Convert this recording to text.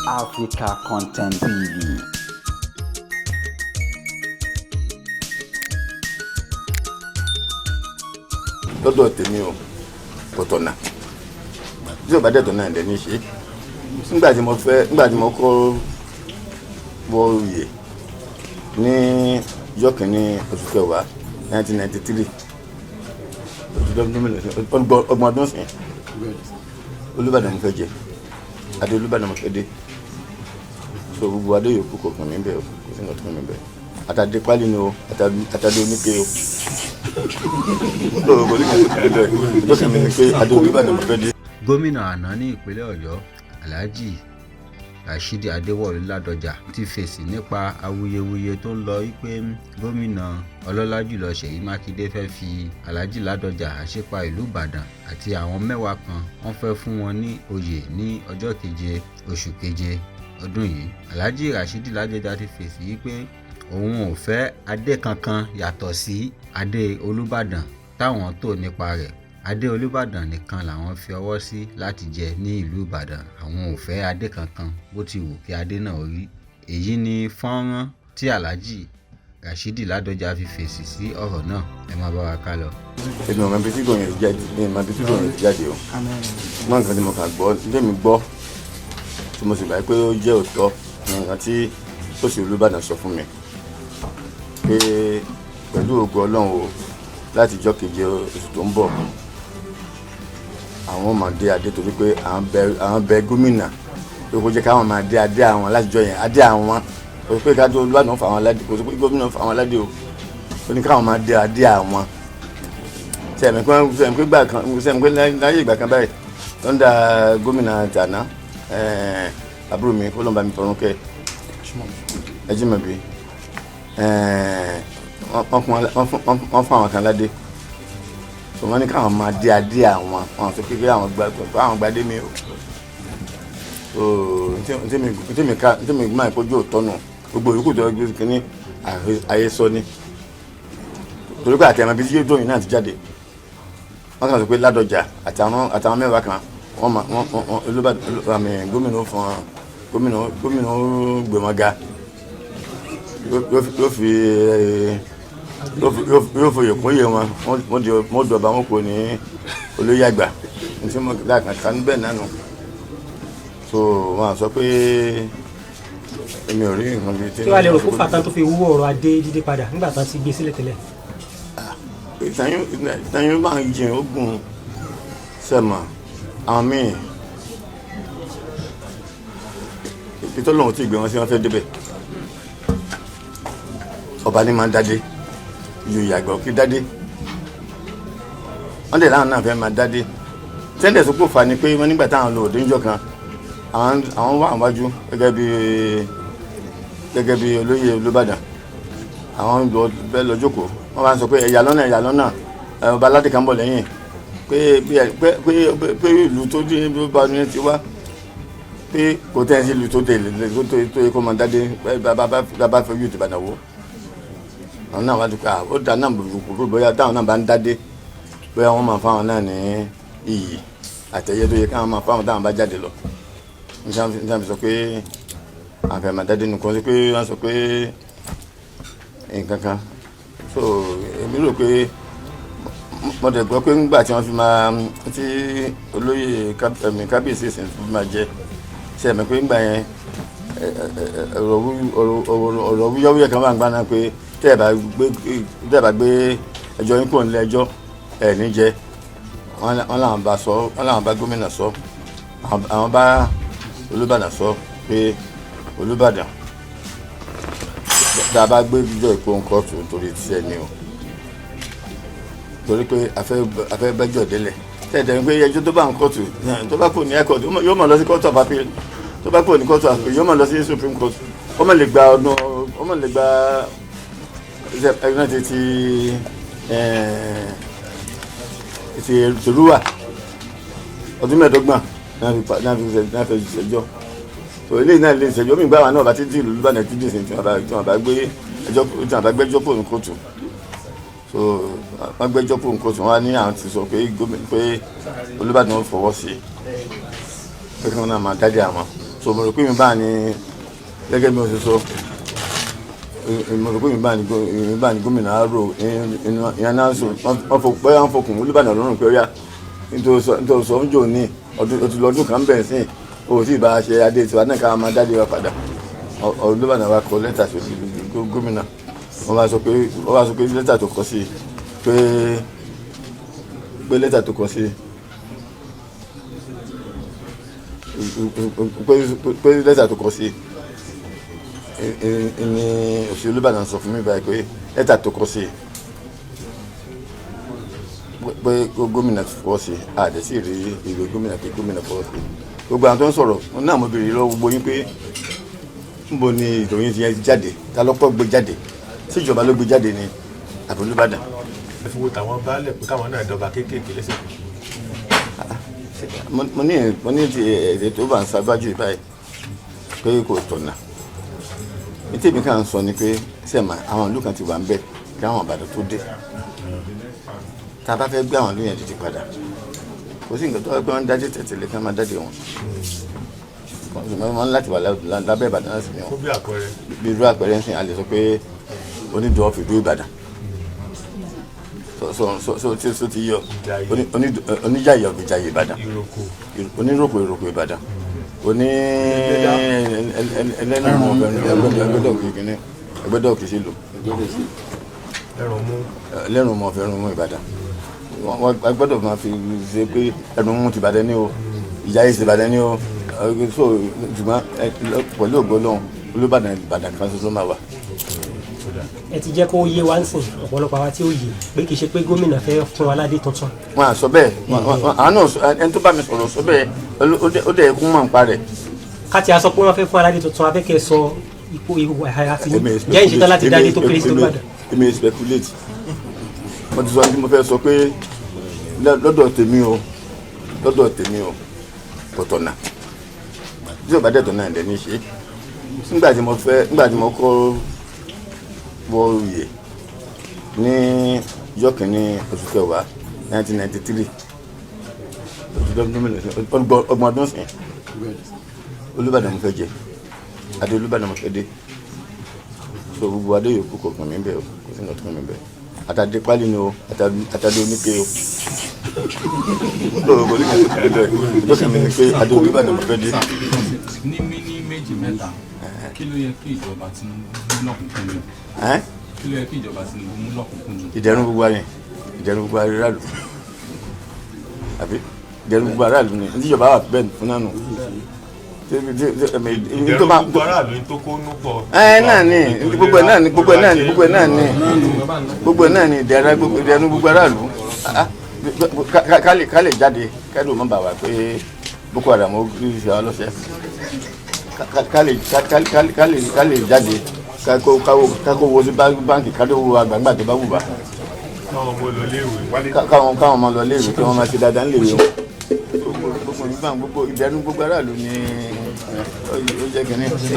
Africa Content TV. Lọ́dọ̀ tèmi o, kò tọ̀nà. Tí ò bá dẹ̀ tọ̀nà, ẹ̀ ní ṣe. Nígbà tí mo fẹ́, nígbà tí mo kọ́ wọ oyè ní ọjọ́ kìíní oṣù kẹwàá 1993, oṣù mélòó sí, 30 ọdún sí, Olúbàdàn mo fẹ́ jẹ, adé Olúbàdàn mo fẹ́ dé. So gbogbo adé yòókù kò kàn mí bẹ́ẹ̀ o, kò sí nǹkan tó kàn mí bẹ́ẹ̀. Àtàdé pálí ni o, àtàdé oníke o, kò sí nǹkan tó kàn mí bẹ́ẹ̀. Tó kàn mí ni pé adé Olúbàdàn mo fẹ́ dé. Gómìnà àná ní ìpínlẹ̀ Ọ̀yọ́, Alhaji Rasheed Adéwọ̀lú Ládọjà, ti fèsì nípa awuyewuye tó ń lọ wípé gómìnà ọlọ́lá jùlọ Ṣèyí Mákindé fẹ́ fi Alhaji Ládọjà Àṣìpa ìlú Ìbàdàn àti àwọn 10 kan, wọ́n fẹ́ fún wọn ní oyè ní ọjọ́ keje oṣù keje ọdún yìí. Alhaji Rasheed Ládọjà ti fèsì wípé òun ò fẹ́ adé kankan yàtọ̀ sí adé Olúbàdàn táwọn tò nípa rẹ̀. Adé Olúbàdàn nìkan làwọn fi ọwọ́ sí láti jẹ ní ìlú Ìbàdàn. Àwọn ò fẹ́ adé kankan, bó ti wù kí adé náà rí. Èyí ni fọ́nrán tí Alhaji Rasheed Ládọjà fi fèsì sí ọ̀rọ̀ náà. Ẹ máa bá wa ká lọ. Èmi ò mọ ibi tí gòyìn ti jáde, mi ò mọ ibi tí gòyìn ti jáde o. Mọ nǹkan tí mo kà gbọ́, tèmi gbọ́ tí mo sì gbà pé ó jẹ́ òótọ́, nǹkan tí ó sì Olúbàdàn sọ fún mi pé pẹ̀lú ògo Ọlọ́run o, láti ìjọ́ keje oṣù tó ń bọ̀, àwọn máa dé adé, torí pé àwọn bẹ gómìnà pé kó jẹ́ káwọn máa dé adé àwọn látijọ́ yẹn, adé àwọn. Kò sí pé ká tó Olúbàdàn fà wọn aládé, kò sí pé gómìnà fà wọn aládé o. Ó ní káwọn máa dé adé àwọn. Sẹ̀mí pé gbà kan, sẹ̀mí pé láyé ìgbà kan báyìí tó ń da gómìnà tàná, àbúrò mi kó ló ń bá mi tọrún kẹ́ Ẹjímọ̀bí, wọ́n fún àwọn kan ládé. So wọ́n ní káwọn máa dé adé àwọn. Wọn sọ pé àwọn gba, àwọn gbadé mi o. So ntẹ́mi ká, ntẹ́mi máa kójú òótọ́ nù. Gbogbo ìyókù tó gbé kínní ayé sọ ni, torí pé àti àwọn ibi tí yóò dóyìn náà ti jáde, wọ́n kàn sọ pé Ládọjà àtàwọn 10 kan, wọ́n ma wọ́n wọ́n Olúbàdàn àmì gómìnà fún wọn, gómìnà ó gbé wọn ga, yóò fi òye wọn, wọ́n dọ̀ba, wọn kò ní olóyè àgbà ntí mo láàkàn kan bẹ́ẹ̀ nánu. So wọ́n sọ pé èmi ò rí nǹkan bíi tí. Kí wàá lè rò kó fàtà tó fi wú ọ̀rọ̀ adé dídé padà nígbà tá a ti gbé sílẹ̀ tẹ́lẹ̀? Ìtàn máa ń jìn ogun sẹ́mà àwọn míì ìtọ́lọ́hún tí ìgbé wọn sí, wọn fẹ́ débẹ̀. Ọba ní máa ń dádé, ìyòyè àgbà òkè dádé, wọ́n dẹ̀ láwọn náà fẹ́ máa dádé. Tẹ́lẹ̀ tó kò fà ní pé wọ́n nígbà táwọn lò òde ńjọ́ kan, àwọn wà wájú gẹ́gẹ́ bí olóyè Olúbàdàn, àwọn lọ fẹ́ lọ jókòó, wọ́n bá ń sọ pé ẹ̀yà lọ́nà, ẹ̀yà lọ́nà, ọba aládé kan bọ̀ lẹ́yìn, pé pé pé ìlú tó dé bá ní ti wá, pé kò tẹ́ ẹ sí ìlú tó dé tó yẹ kó máa dádé. Bàbá fẹ́ yóò ti bàdàn wò, àwọn náà wá dúpẹ́. Ó dá náà kúrò, bóyá táwọn náà bá ń dádé, bóyá wọ́n máa fáwọn náà ní iyì àtẹ̀yẹ tó yẹ káwọn máa fáwọn táwọn bá jáde lọ. Níta fi sọ pé àfẹ́ máa dádé nìkan sí pé wọ́n sọ pé nǹkan kan. So èmi rò pé mo dẹ̀ gbọ́ pé ńgbà tí wọ́n fi máa tí olóyè kábíyèsí ìsìn fi máa jẹ ṣe ẹ̀mí pé ńgbà yẹn, ọ̀rọ̀ wúyọ́wúyọ́ kan wà ń gbà náà pé tẹ́ ẹ̀ bá gbé ẹjọ́ yín kúrò nílé ẹjọ́, ẹ̀ ní jẹ. Wọ́n làwọn bá sọ, wọ́n làwọn bá gómìnà sọ, àwọn bá Olúbàdàn sọ pé Olúbàdàn, tá a bá gbé ìjọ ìpò kóòtù nítorí tí ẹ ní o, torí pé a fẹ́ bẹ́jọ́ délẹ̀. Tẹ̀tẹ̀ ń pé ẹjọ́ tó bá ń kóòtù, tó bá kò ní court, yóò máa lọ sí court of appeal, tó bá kò ní court of appeal, yóò máa lọ sí Supreme Court. Ó máa lè gba ọdún, ó máa lè gba ẹgbẹ́ ti tòlúwà ọdún 25 náà fi ṣẹjọ́. So eléyìí náà lè ṣẹjọ́ mi gbà wà náà bá títí ìlú Ìbàdàn títí ìsìn tí wọ́n bá gbé ẹjọ́, tí wọ́n bá gbẹ́jọ́ pò ní kóòtù. So wọ́n gbẹ́jọ́ pò ní kóòtù, wọ́n á ní àwọn ti sọ pé gómìnà, pé Olúbàdàn fọwọ́ sí pé kí wọ́n náà máa dádé àwọn. So mo rò pé mi bá ní gẹ́gẹ́ bí mo ṣe sọ, mo rò pé mi bá ní gómìnà àrò ìyẹn náà sọ wọ́n fọ pé wọ́n fọkùn Olúbàdàn lọ́rùn pé ó yá, nítorí sọ ń jò ní ọdún ó ti lọ ọdún kan bẹ̀rẹ̀ sí o tí ì bá a ṣe adé tiwa náà, ká máa dáde wa padà. Olúbàdàn wa kọ lẹ́tà sí gómìnà. Wọ́n bá sọ pé lẹ́tà tó kọ sí pé lẹ́tà tó kọ sí pé lẹ́tà tó kọ sí ní òsì. Olúbàdàn sọ fún mi báyìí pé lẹ́tà tó kọ sí pé gómìnà fọwọ́ sí. Àdé sì rí ìwé gómìnà pé gómìnà fọwọ́ sí. Gbogbo àwọn tó ń sọ̀rọ̀ náà, mo béèrè lọ́wọ́ gbogbo yín pé níbo ni ìròyìn ti yẹn jáde? Ta ló kọ́ gbé jáde? Síjọba ló gbé jáde ní àbí Olúbàdàn? Ẹ fi wo tàwọn baálẹ̀ pé káwọn náà dọba kéékèèké lẹ́sẹ̀. Mo ní ti èdè tó bá ń sábájú báyìí pé kò tọ̀nà. Ní tèmi kàn ń sọ ni pé sẹ́ẹ̀mà àwọn ìlú kan ti wà ń bẹ̀ kí àwọn Ìbàdàn tó dé. Tá a bá fẹ́ gbé àwọn ìlú yẹn dìde padà, kò sí nǹkan tó wá pé wọ́n ń dájẹ́ tẹ̀tẹ̀lé ká máa dájẹ́ wọn. Wọ́n láti wà lábẹ́ Ìbàdàn láti ní wọn. Fún bí àpẹẹrẹ? Bí irú àpẹẹrẹ ń sìn, a lè sọ pé onídùú ọ̀fìdú Ìbàdàn so so so so tí so ti yọ. Ìjàyè. Oníjàyè ọ̀gbìjàyè Ìbàdàn. Ìrókò. Oníròkò, ìròkò Ìbàdàn, oní ẹlẹ́nu ẹgbẹ́dọ̀ òkè kìíní, ẹgbẹ́dọ̀ òkè sí lò. Ẹrùn mú. Ẹlẹ́nu mọ̀ fẹ́ràn mú Ìbàdàn. Wọ́n gbọ́dọ̀ máa fi ṣe pé ẹnu mú ti Ìbàdàn ní o, Ìjàyè ti Ìbàdàn ní o. So ṣùgbọ́n pẹ̀lú ògo Ọlọ́run, Olúbàdàn Ìbàdàn kan ṣoṣo máa wà. Ẹ ti jẹ́ kó yé wa ń sìn ọ̀pọ̀lọpọ̀ àwa tí ó yé pé kì í ṣe pé gómìnà fẹ́ fún wa ládé tuntun. Wọn à sọ bẹ́ẹ̀. Àwọn náà ẹni tó bá mi sọ̀rọ̀ sọ bẹ́ẹ̀. Ó dẹ̀ kún mọ̀ nípa rẹ̀. Ká ti a sọ pé wọ́n fẹ́ fún aládé tuntun, abẹ́kẹ́ sọ ipò ihò àti jẹ́ ìṣetán láti dádé tó kéré sí tó gbàdàn. Èmi speculate. Mo ti sọ ní tí mo fẹ́ sọ pé lọ́dọ̀ tèmi o, lọ́dọ̀ tèmi o, kò tọ̀nà. Tí ò bá dẹ̀ tọ̀nà, ẹ̀ ní ṣe. Nígbà tí mo kọ́ wọ oyè ní ọjọ́ kìíní oṣù kẹwàá 1993, oṣù mélòó sí, 30 ọdún sìn, Olúbàdàn mo fẹ́ jẹ, adé Olúbàdàn mo fẹ́ dé. So gbogbo adé yòókù kò kàn mí bẹ́ẹ̀ o, kò sí nǹkan tó kàn mí bẹ́ẹ̀. Àtàdé pálí ni o, àtàdé oníke o, so kò sí nǹkan tó kàn mí bẹ́ẹ̀. Tó kàn mí ni pé adé Olúbàdàn mo fẹ́ dé. Ní mímí méjì mẹ́ta, kí ló yẹ kí ìjọba Tinubu mú lọ́kùnkúndùn? Ẹ́n? Kí ló yẹ kí ìjọba Tinubu mú lọ́kùnkúndùn? Ìdẹ̀rùn gbogbo ayé, ìdẹ̀rùn gbogbo aráàlú, àbí ìdẹ̀rùn gbogbo aráàlú ni níjọba wà bẹ́ẹ̀ fún náà nù. Ìdẹ̀rùn gbogbo aráàlú ní tó kó nú pọ̀. Ẹ náà ni gbogbo ẹ náà ni, gbogbo ẹ náà ni, gbogbo ẹ náà ni, gbogbo ẹ náà ni ìdẹ̀ra gbogbo, ìdẹ̀rùn gbogbo aráàlú. Ah, ká lè jáde kẹ́lù mọ́ bà wá pé Boko Haram ó ṣe wá lọ́sẹ̀. Ká lè jáde, ká kó wo sí báńkì, ká lè wo àgbàgbà tó bá wù wá. Káwọn ọmọ lọ léèwé. Káwọn ọmọ lọ léèwé, kí wọ́n máa ṣe dáadáa ńléèwé wọn. Gbogbo ìgbà gbogbo ìdẹ̀rùn gbogbo aráàlú ni ó jẹ́ kínní.